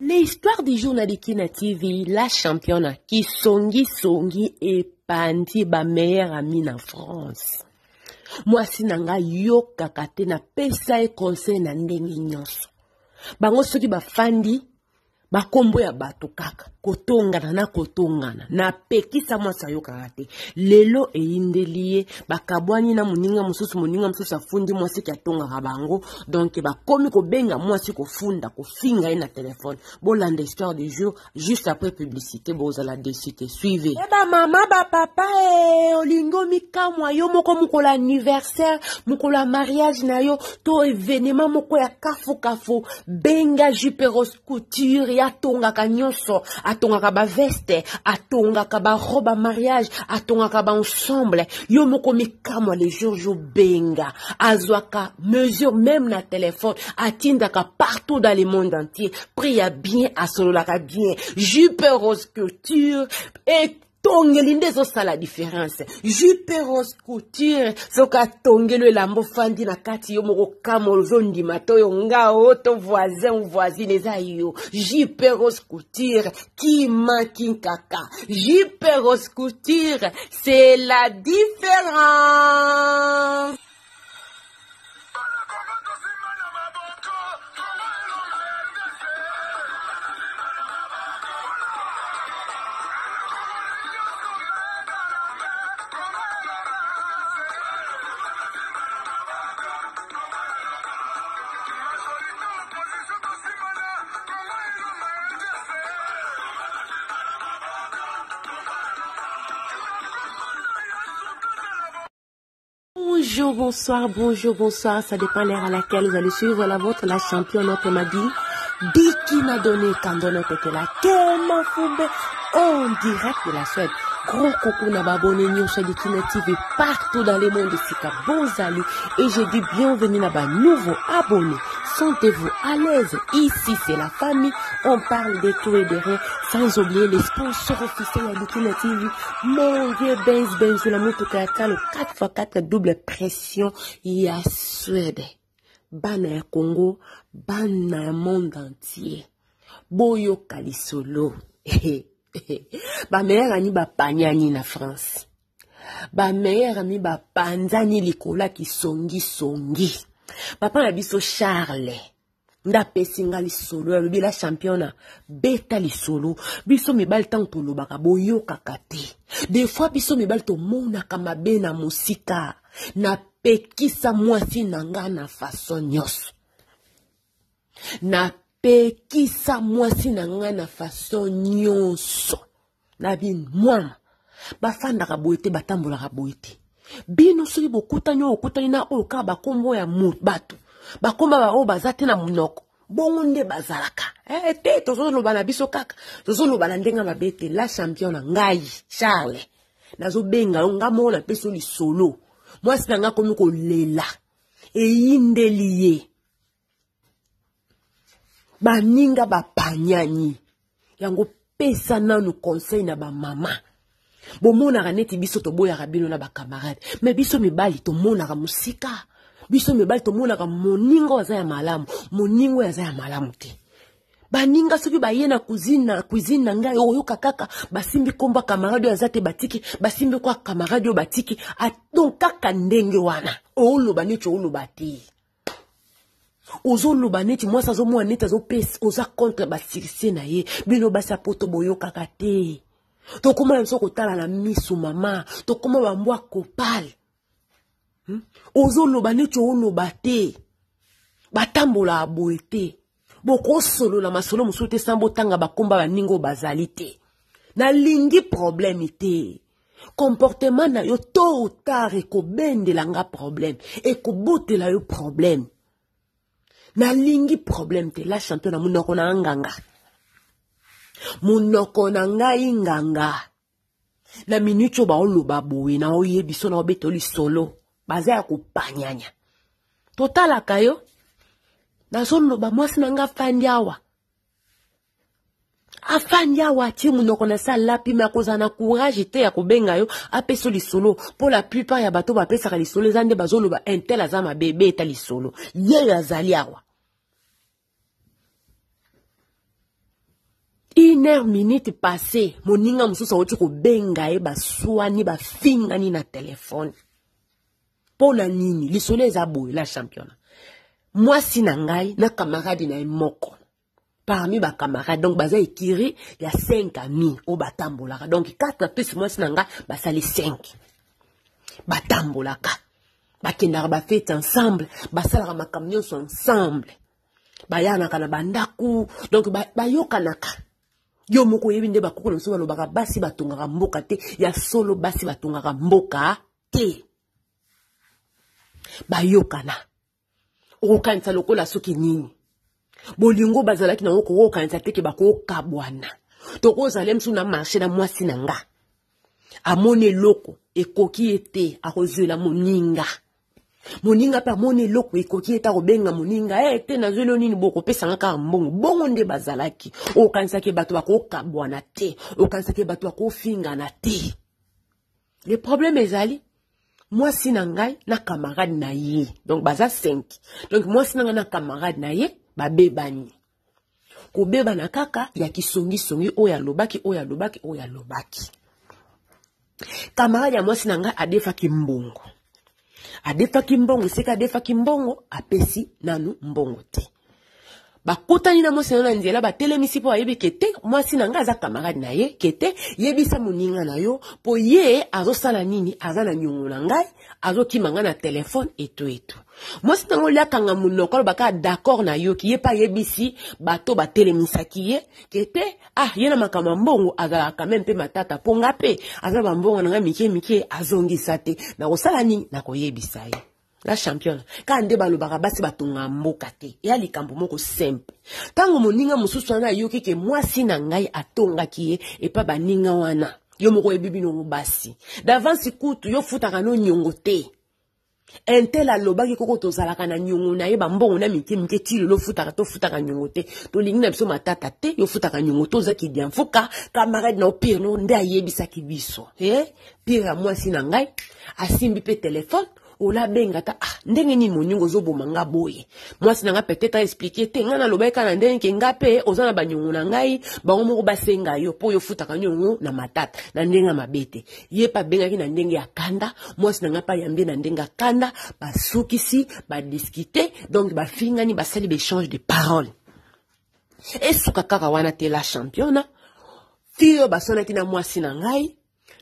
L'histoire du jour na Dikina TV, la championne kisongi songi epandi ba meilleur ami na France. Mwasi na nga yokaka te napesa ye conseil na ndenge nyonso. Bango soki bafandi bakombo ya bato kaka kotongana na kotongana napekisa mwasi ayokaka te lelo eyindeli ye bakabwani na moninga mosusu moninga mosusu afundi mwasi ke atongaka bango donk bakomi kobenga mwasi kofunda kofinga ye na telefone bolanda histoire du jour juste après publicité bozala dessus te suivez e bamama bapapa e olingi omikamwa yo moko mokolo anniversaire mokolo ya mariage na yo to evenema moko ya kafukafu benga juperos couture ye atongaka nyonso atongaka baveste atongaka barobe ya mariage atongaka baensemble yo moko mikamwa le jour jour benga azwaka mesure meme na telefone atindaka partout dans le monde entier prix ya bien asololaka bien jupe rose couture et tongeli nde ezosala différence jupe rose couture soki atongeli elamba ofandi na kati yo moko kama ozondima to yo nga o to voisin ou voisine eza yo jupe rose couture kima kinkaka jupe rose couture c'est la différence. Bonjour, bonsoir, bonjour, bonsoir. Ça dépend l'heure à laquelle vous allez suivre la vôtre, la championne, notre Madi. Bikina donné, Kandono Tekela, Kema Fumbe, en direct de la Suède. Gros coucou na babone nyonso ya Dikina TV partout dans le monde esika bozali et je dis bienvenue na ba nouveaux abonnés. Sentez-vous à l'aise. Ici c'est la famille. On parle de tout et de rien sans oublier les sponsors officiels ya Dikina TV. Mon vieux Benz Benz la motuka ya talo 4x4 double pression ya Suède. Bana ya Congo, bana ya monde entier. Boyoka lisolo. Ba meilleur ami bapanyani na France. Ba meilleur ami bapanzani likolo ya kisongi songi. Papa na biso Charles nde apesi nga lisolo alobi la championa beta lisolo biso mibali ntango tolobaka boyokaka te des fois biso mibali tomonaka mabe na mosika napekisa mwasi na nga na façon nyonso napekisa mwasi na nga na façon nyonso na bino mwana bafandaka boye te batambolaka boye te bino soki bokutani oyo okutani na oyo kaka bakombo ya bato bakoma baoyo baza te na monoko bongo nde bazalaka eh, te tozoloba na biso kaka tozoloba na ndenge mabe te la champion na ngai charles nazobenga yo nga moko napesi yo lisolo mwasi na ngai akomi kolela eyindeli ye baninga bapanyani yango pesa nanu conseil na bamama bomonaka neti biso toboyaka bino na bacamarade me biso mibali tomonaka mosika biso mibali tomonaka moninga oyo aza ya malamu moninga oyo aza ya malamu te baninga soki baye na cuisine na cuisine na ngai oyoka kaka basimbi komba camarade oyo aza te batiki basimbi kwa camarade oyo batiki donc kaka ndenge wana oloba neti oloba te ozoloba neti mwasi azomona neti azopesa oza contre basuccès na ye bino basi ya poto boyokaka te tokóma na biso kotala na misu mama tokóma bambwa kopale hmm? ozoloba neti oloba te batambolaka boye te bokosolola masolo mosusu te san botanga bakomba baninga oyo bazali te nalingi probleme te comportement na yo tôt ou tard ekobendela nga problème ekobotela yo problème nalingi problème te la champion na monoko na nganga monoko na ngai nganga na minute oyo baoloba boye na oyebiso na obeta lisolo baza ya kopanyanya totalaka yo nazoloba mwasi na nga afandi awa afandi awa atie monoko na se alapi me akozala na courage te ya kobenga yo apesa lisolo mpo la plupart ya bato bapesaka lisolo eza nde bazoloba intel aza mabe beta lisolo yeyo azali awa. Une heure minute passée, moninga mosusu awuti kobenga ye, baswani, bafingani na telefone. Mpo na nini? Lisolo eza boye, la championnat. Mwasi na ngai na camarade na ye moko parmi ba camarades, donc baza écurie ya 5 amis oyo batambolaka, donc 4 plus mwasi na ngai basali 5. Batambolaka, bakendaka bafete ensemble, basalaka makambo nyonso ensemble, bayanaka na bandako, donc bayokanaka. Yo moko oyebi nde bakoko na biso balobaka basi batongaka mboka te. Ya solo, basi batongaka mboka te. Bayokana, okokanisa lokola soki nini bolingo bazalaki nango, kokokanisa te ke bakokabwana. Tokozala mosusu na marché na mwasi na nga, amoni eloko ekoki ye te, akozwela moninga. Moninga mpe amoni eloko ekoki ye te, akobenga moninga e te, nazweli yo nini, bokopesanga kaka mbongo. Bongo nde bazalaki. Okanisaki bato bakokabwana te, okanisaki bato bakofingana te. Le problème ezali mwasi na ngai na camarade na ye, donc baza 5. Donc mwasi na ngai na camarade na ye babebani, kobebana kaka ya kisongisongi, oyo alobaki, oyo alobaki, oyo alobaki. Camarade ya mwasi na ngai adefaki mbongo, adefaki mbongo. Esika adefaki mbongo, apesi nanu mbongo te. Bakutani na mwasi na yo na nzela, batelemisi mpo ayebi ke te mwasi na ngai aza camarade na ye, ke te yebisa moninga na yo mpo ye azosala nini, aza na niongo na ngai, azokima ngai na telefone eto eto. Mwasi na ngo liakanga monoko, alobaka d'accord, nayoki. Ye mpe ayebisi bato batelemisaki ye ke te, ah, ye na makambo ya mbongo azalaka meme mpe matata, mpo nga mpe aza bambongo na ngai mike mike azongisa te, nakosala nini, nakoyebisa ye. La championne, kaka nde balobaka basi batonga mboka te, eya likambo moko simple. Ntango moninga mosusu wana ayoki ke mwasi na ngai atongaki ye epa baninga wana, yo moko oyebi bino basi d'avance, kutu yo futaka no niongo te. Intel alobaki koko tozalaka na niongo na ye, bambongo na mike mike, ti lelo futaka, tofutaka niongo te, tolingi na biso matata te, yo futaka niongo te, oza kidiamfuka. Camarade na yo pire no nde ayebisaki biso, eh? Pire ya mwasi na ngai asimbi mpe telefone, olabenga ta, ah, ndenge nini moninga ozoboma nga boye? Mwasi na nga peut-être aexplike te, ngai nalobaki kaka na ndenge ke nga mpe oza na baniongo na ngai, bango moko basenga yo mpo oyo ofutaka niongo na matata, na ndenge ya mabe te. Ye mpe abengaki na ndenge ya kanda, mwasi na ngai mpe ayambi na ndenge ya kanda, basukisi, badiskute, donc bafingani, basali baéchange de parole. Esuka kaka wana te, la championa, fille oyo baswanaki na mwasi na ngai,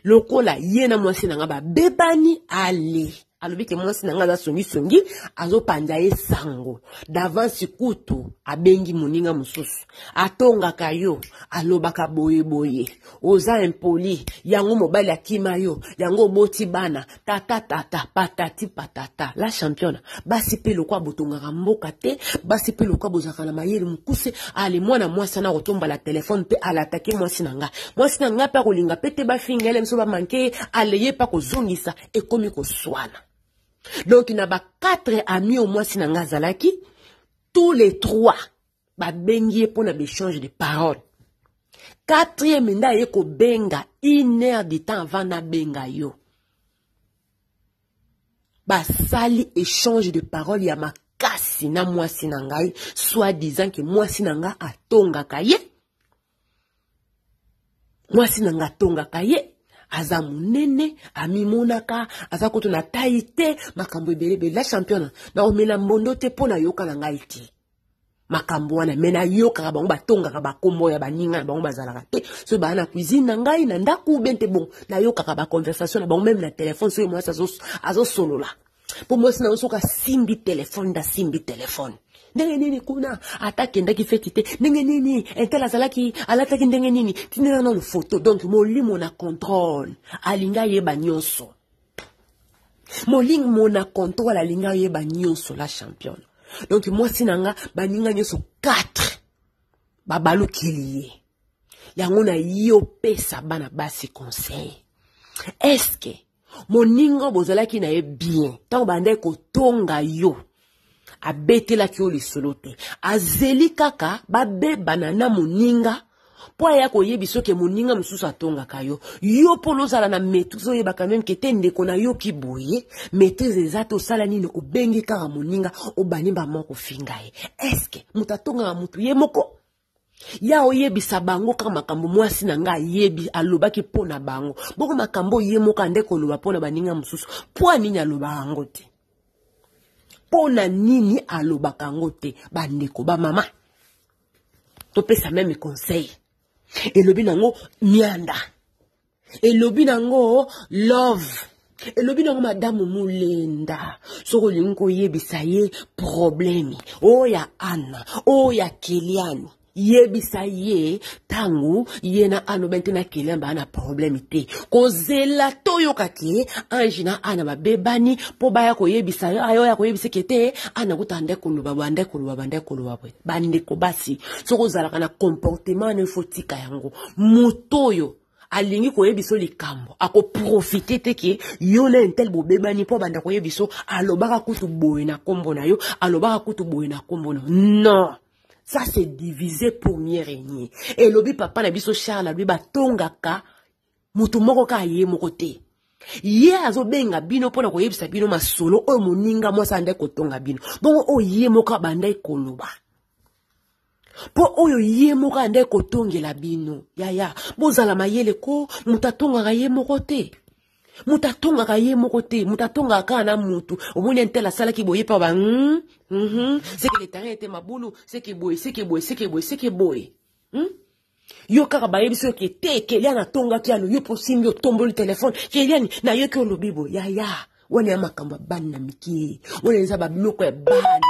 lokola ye na mwasi na ngai babebani, ale alobi ke mwasi na ngai aza songisongi, azopanza ye sango d'avance. Kutu abengi moninga mosusu, atongaka yo, alobaka boyeboye, oza impoli, yango mobali akima yo, yango oboti bana, tata tata, patati patata. La championne, basi mpe lokwa botongaka mboka te, basi mpe lokwa bozalaka na mayele mokuse. Ale mwana mwasi ana kotombala telefone mpe alatake mwasi na ngai. Mwasi na ngai mpe akolinga mpe te bafingele miso, bamanke ye, ale ye mpe akozongisa, ekomi koswana. Donc na ba 4 amis oyo mwasi na ngai azalaki, tous les trois babengi ye mpona baéchange de parole. Quatrième nde aye kobenga une heure de temps avant nabenga yo. Basali échange de parole ya makasi na mwasi na ngai, soit disant ke mwasi na ngai atongaka ye, mwasi na ngai atongaka ye, aza monene, amimonaka aza kutu na tai te, makambo ebelebele. La championne, naomela mbondo te mpo nayoka na ngai te makambo wana, me nayokaka bango batongaka bakombo ya baninga na bango bazalaka te. Soki baa na cuisine na ngai na ndako be nte, bon, nayokaka baconversation na bango meme na telefone, soki mwasi azosolola, mpo mwasi na yo soki asimbi telefone nde asimbi telefone ndenge nini kuna, ata akendaki feti te ndenge nini, intel azalaki alataki ndenge nini, tindela nano photo. Donc molimo na contrôle alingi ayeba nyonso, molimo na contrôle alingi ayeba nyonso. La championne, donc mwasi na nga, baninga nyonso 4 babalukeli ye. Yango na yo pesa bana basi conseil: est-ce moninga bozalaki na ye bien ntango bandaki kotonga yo, abetelaki yo lisolo te? Azeli kaka babebana na moninga mpo aya koyebi soki moninga mosusu atongaka yo. Yo mpo ozala na maîtrise, oyebaka meme ke te ndeko nayoki boye, maîtrise eza te, osala nini? Obengi kaka moninga, obandi bama kofinga ye. Est-ce moto atongaka motu ye moko? Ya oyebisa bango kaka makambo mwasi na ngai ayebi alobaki mpo na bango. Bongo makambo ye moko ande koloba mpo na baninga mosusu, mpo nini alobaka yango te? Mpo na nini alobaka yango te? Bandeko bamama, topesa meme conseil. Elobi nango mianda, elobi nango love, elobi nango madamu Mulenda. Soki olingi koyebisa ye probleme oyo ya Anna, oyo ya Keliani, yebisa ye ntango ye na Anna obe te na Kelian baa na probleme te. Kozela toyoka ke Ange na Anna babebani mpo baya koyebisa yo, ayo ya koyebisa ke te Anna kuta ande koloba boye, ande koloba boye, ande koloba boye. Bandeko basi, soki ozalaka na comportement wana, ifo tika yango. Moto oyo alingi koyebisa likambo akoprofite te ke yo na intel bobebani mpo abanda koyebisa alobaka kutu boye na kombo na yo, alobaka kutu boye na kombo na yo. Non, ça c'est divisé pour mieux régner. Elobi papa na biso Charles alobi batongaka moto moko kaka ye moko te. Ye azobenga bino mpona koyebisa bino masolo oyo moninga mwasi andai kotonga bino, bongo oyo ye moko abandai koloba, mpo oyo ye moko andai kotongela bino. Yaya, bozala mayele ko, moto atongaka ye moko te. Moto atongaka ye moko te, moto atongaka kaka na motu. Omoni intel asalaki boye mpe ba seke le terrain ete mabulu, seke boye, seke boye, seke boye, seke boye. Yo kaka bayebi soki te Kelian atongaki ano, yo mpo osimbi otomboli telefone, Kelian nayoki olobi boye. Yaya, wana ya makambo ya bana mike, wana eza babiloko ya bana,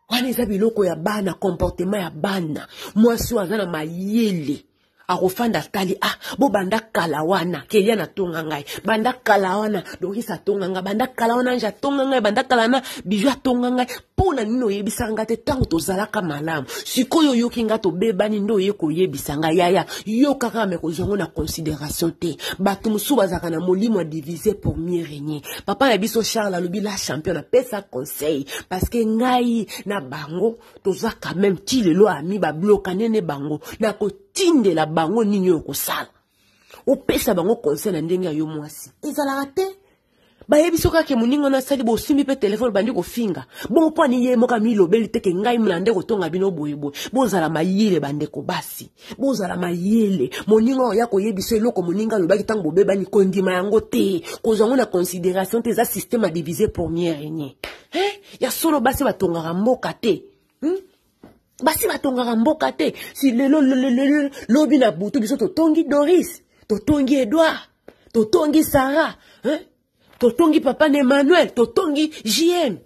wana eza biloko ya bana, comportement ya bana. Mwasi oyo aza na mayele akofanda atali, ah, bobanda kala wana Kelian atonga ngai, banda kala wana Doris atonga ngai, banda kala wana Ange atonga ngai, banda kala wana Bijou atonga ngai. Mpo na nini oyebisaka ngai te ntango tozalaka malamu? Sikoyo oyoki ngai tobebani nde oye koyebisa ngai. Yaya, yo kaka me kozwa yango na considération te. Bato mosusu bazalaka na molimo ya diviser pour mieux régner. Papa na biso Charles alobi la championne apesa conseil parce que ngai na bango toza quand même ti lelo ami, babloka nene bango na kotindela bango nini oyo kosala. Opesa bango conseil na ndenge ya yo mwasi ezalaka te. Bayebi soki ake moninga na asali bosimbi mpe telefone bandi kofinga. Bongo mpo ani ye moko amilobeli te ke ngai mna nde kotonga bino boyeboye. Bozala mayele bandeko basi, bozala mayele. Moninga oyo ya koyebisa eloko moninga alobaki ntango bobebani, kondima yango te, kozwa yango na considération te. Eza système ya diviser pour mieux régner. Eh, ya solo basi batongaka mboka te. Basi batongaka mboka te. Si lelo lobi na butu biso totongi Doris, totongi Edouard, totongi Sarah, hein? Totongi papa na Emmanuel, totongi JM,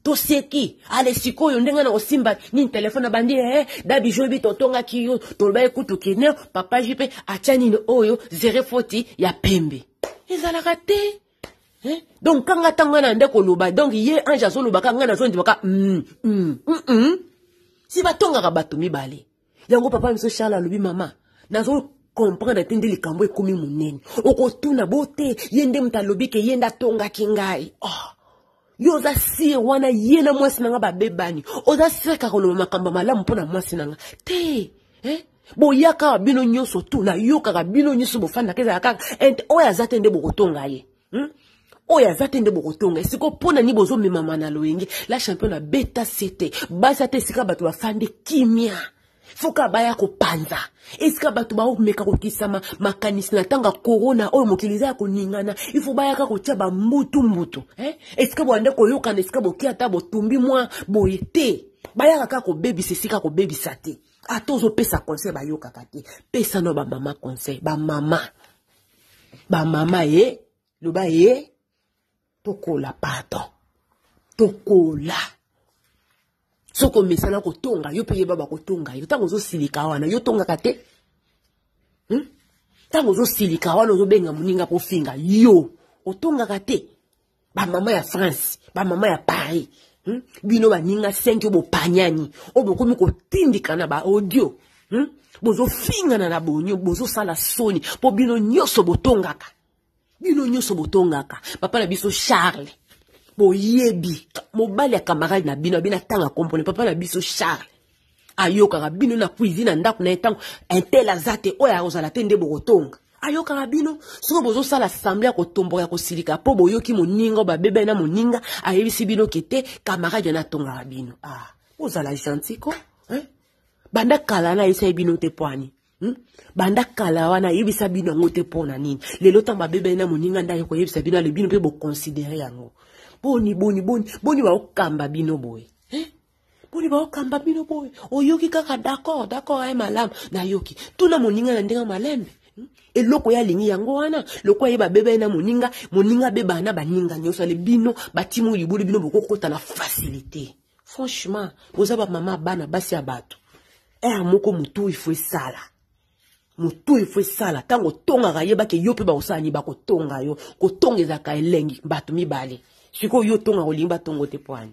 toseki. Ale sikoyo ndenge na kosimba nini telefone abandi, da bijo bi totongaki yo, tolobaki kutu kene papa JP atia nini oyo zere foti ya pembe. Ezalaka te. Hein? Donc kanga tango na nde koloba, donc ye Ange azoloba ka nga nazondima ka Si batongaka bato mibale. Yango papa biso Charles alobi mama, nazo comprendre te nde likambo ekomi monene. Okotuna bote ye nde moto alobi ke ye nde atongaki ngai. Oh. Yo oza sire wana ye na mwasi na nga babebani. Oza sire kaka koloba makambo malamu mpo na mwasi na nga. Te. Eh? Boyaka bino nyonso tu nayokaka bino nyonso bofandaka ezala kaka ente oyo aza te nde bokotonga ye. Oyo aza te nde bokotonga ye. Sikoyo mpo na nini bozomemama na loyenge? La championne abeta sete. Baza te esika bato bafandi kimia. Foka baya kopanza. Esika bato baomeka kokisama makanisi na ntango ya corona oyo mokili eza ya koningana, il faut bayaka kotia ba mbutu mbutu. Eh? Esika boyande koyokana, esika bokia ata botumbi mwa boye te. Bayaka kaka kobebisa esika kobebisa te. Ata ozopesa conseil bayokaka te. Pesa no ba mama conseil, ba mama. Ba mama ye, loba ye, tokola pardon. Tokola. Soko mesana kotonga, yo pe yeba bakotonga yo. Tango ozosilika wana, yo tongaka te. Tango ozosilika wana, ozobenga moninga kofinga, yo otongaka te. Ba mama ya France, ba mama ya Paris. Bino baninga 5 oyo bopanyani, oyo bokomi kotindika na ba audio. Bozofingana na bonio, bozosala soni po bino nyonso botongaka. Bino nyonso botongaka. Papa na biso Charles, boyebi mobali ya camarade na bino, abina tanga kompone. Papa na biso Charles ayokaka bino na cuisine na ndako na ye ntango intel aza te, oyo akozala te nde bokotonga. Ayokaka bino soki bozosala assemblée ya kotomboka ya kosilika po boyoki moninga oyo babebani na moninga ayebisi bino ke te camarade wana atongaka bino. Ah, bozala gentil ko. Hein? Banda kala na yebisa bino te poani. Banda kala wana yebisa bino yango te mpo na nini? Lelo ntango babebani na moninga nde aye koyebisa bino, ale bino mpe boconsidere yango. Boni boni boni boni baokamba bino boye. Hein? Boni baokamba bino boye. Oyoki kaka d'accord, d'accord aye malamu. Nayoki. Tuna moninga na ndenge malembe. Eloko ye alingi yango wana, lokola ye babebani na moninga, moninga abebana na baninga nyonso, ale bino batimu libulu, bino bokokota na facilité. Franchement, boza ba mama bana basi ya bato. Heure moko mutu il faut esala. Mutu il faut esala. Tango tongaka yeba ke yo pe bakosala ni bakotonga yo. Kotonga ezalaka elengi bato mibale. Sikoyo yo tonga olingi batongo te po ani.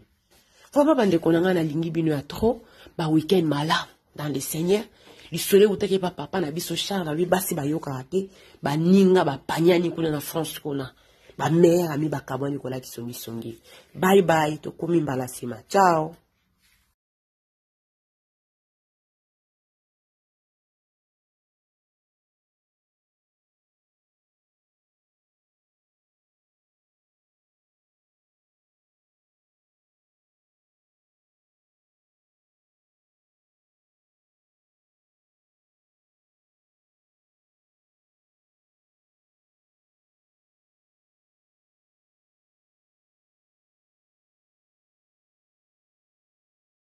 Vraiment bandeko na ngai nalingi bino ya trop, ba week-end malamu dans le Seigneur. Lisolo eutaki epa papa na biso Charles alobi basi bayokaka te, baninga bapanyani kuna na France kuna. Ba meilleurs amis bakabwani kolakisa songi songi. Bye bye, tokomi mbala sima. Ciao.